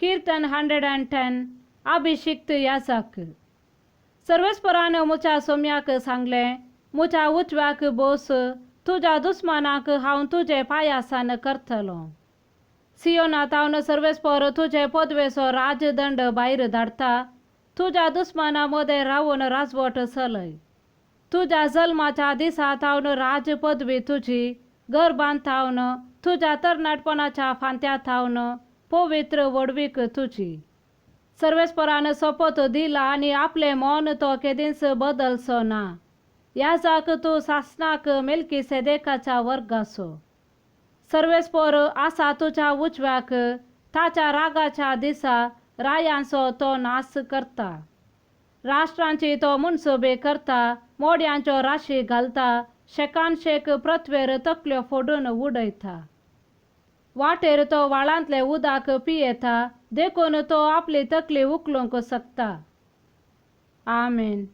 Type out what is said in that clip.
कीर्तन 110. अभिषिक्त याजक. सर्वेस्परान म्हज्या सोम्याक सांगलें, म्हज्या उजव्याक बस, तुज्या दुस्मानाक हांव तुजे पांयासान करतलो. सियोनांत हांव सर्वेस्पर तुजे पदवेचो राजदंड भायर धाडटा. तुज्या दुस्माना मदें रावन राजवट चलय. तुज्या जल्माच्या दिसा थावन राज पदवी तुजी, गर्भांत थावन, तुज्या तरणाटपणाच्या फांत्या थावन पवित्र व्हडवीक तुजी. सर्वेस्परान सोपत दिला आनी आपलें मन तो केदींच बदलचो ना. याजाक तूं सासणाक मेलकी सेदेकाच्या वर्गाचो. सर्वेस्पर आसा तुज्या उजव्याक, ताच्या रागाच्या दिसा रायांचो तो नाश करता. राष्ट्रांची तो मनसुबे करता, मोड्यांच्यो राशी घालता, शेकान शेक पृथ्वेर तकल्यो फोडून उडयता. वाटेर तो व्हाळांतलें उदक पियेता, देखून तो आपली तकली उखलूंक शकता. आमेन.